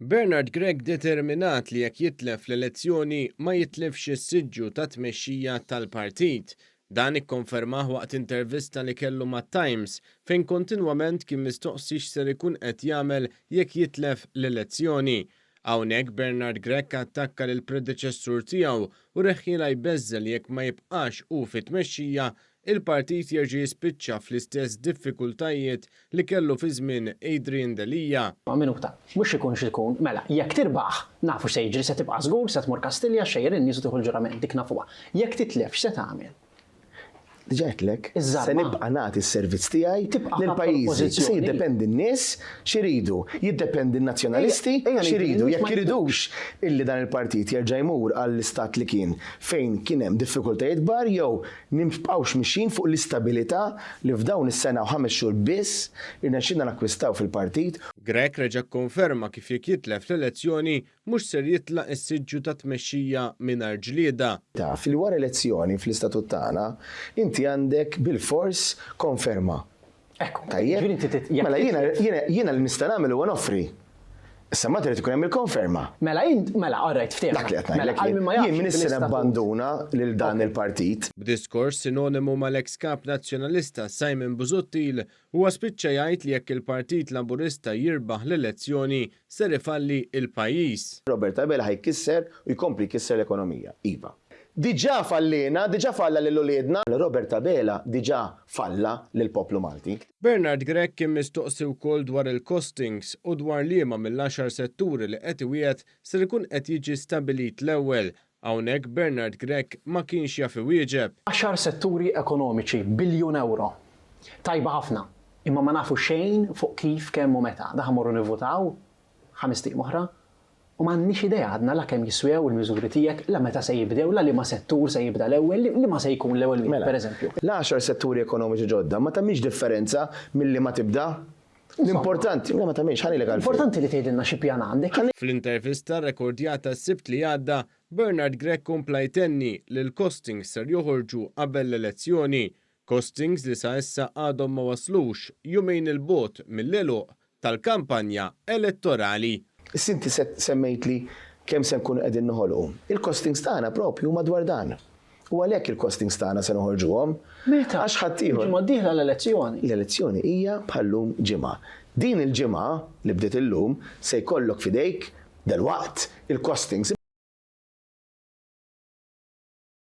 Bernard Grech determinat li jekk jitlef l-elezzjoni ma jitlifx is-siġġu ta' tmexxija tal-partit. Dan ikkonfermah waqt intervista li kellu mat-Times fejn kontinwament kien mistoqsi x'ser ikun qed jagħmel jekk jitlef l-elezzjoni. Hawnhekk Bernard Grech attakka lill-predeċessur tiegħu u reħħielha jbeżżel jekk ma jibqax hu fit-tmexxija il-partit jerġa' jispiċċa fl-istess diffikultajiet li kellu fi żmien Adrian Delia. Ma' minuta. Mhux ikun x'ikun. Mela, jekk tirbaħ, nafu x'se jiġri, se tibqa' żgur, se tmur Kastilja, xxejjer in-nies u tieħu l-ġurament, dik nafuha. Jekk titlef, x'se tagħmel? Diġà għedtlek, se Iż-żarma. nibqa' nagħti s-servizz tiegħi Tibqa' lil kap pajjiżi. Se tal-Oppożizzjoni. jiddependi n-nies x'iridu, jiddependi n-Nazzjonalisti Ejja, ejja ngħidu li x'iridu. n-nies Jekk ma jridux. iridux illi dan il-partit jerġa' jmur għall-istat li kien fejn kien hemm diffikultajiet kbar jew nibqgħux mixjin fuq l-istabilità li f'dawn is-sena u ħames xhur biss irnexxielna nakkwistaw fil-partit. Grech reġa' kkonferma kif jekk jitlef l-elezzjoni mhux ser jitlaq is-siġġu tat-tmexxija mingħajr ġlieda. Taf li wara elezzjoni fl-istatut tagħna inti għandek bilfors konferma. Ekku. Tajjeb? Ġifieri inti tit- jekk Mela jiena titlef. jiena jiena li nista' nagħmel huwa noffri. Issa mbagħad irid ikun hemm il-konferma. Mela int, mela, all right, ftehmna. Dak li qed Mela, ngħidlek għal jien. min ma jafx Jien m'iniex se bl-istatut. nabbanduna lil dan Ok. il-partit. B'diskors sinonimu mal-eks Kap Nazzjonalista Simon Busuttil, huwa spiċċa jgħid li jekk il-Partit Laburista jirbaħ l-elezzjoni ser ifalli l-pajjiż. Robert Abela ħa jkisser u jkompli jkisser l-ekonomija. Iva. Diġà falliena, diġà falla lil uliedna. Robert Abela diġà falla lill-poplu Malti. Bernard Grech kien mistoqsi wkoll dwar il-costings u dwar liema mill-għaxar setturi li qed iwiegħed ser ikun qed jiġi stabilit l-ewwel. Hawnhekk Bernard Grech ma kienx jaf iwieġeb. Għaxar setturi ekonomiċi, biljun ewro. Tajba ħafna. Imma ma nafu xejn fuq kif, kemm u meta. Dan ħa mmorru nivvutaw ħamest ijiem oħra u m'għandniex idea għadna la kemm jiswew il-miżuri tiegħek, la meta se jibdew, la liema settur se jibda l-ewwel, liema se jkun l-ewwel wieħed, Mela, pereżempju. l-għaxar setturi ekonomiċi ġodda ma tagħmilx differenza milli ma tibda. L-importanti, le ma tagħmilx, ħa ngħidlek għalfejn. Importanti li tgħidilna xi pjan għandek. Fl-intervista rrekordjata s-Sibt li għadda, Bernard Grech kompla jtenni li l-costings ser joħorġu qabel l-elezzjoni Costings li sa issa għadhom ma waslux, jumejn 'il bogħod mill-għeluq tal-kampanja elettorali. Issa inti semmejtli kemm se nkunu qegħdin noħolqu. Il-costings tagħna proprju huma dwar dan. U għalhekk il-costings tagħna se noħorġuhom. Meta? Għax ħaddieħor. Il-ġimgħa d-dieħla l-elezzjoni. L-elezzjoni hija bħal-lum ġimgħa. Din il-ġimgħa, li bdiet illum, se jkollok f'idejk, dalwaqt, il-costings.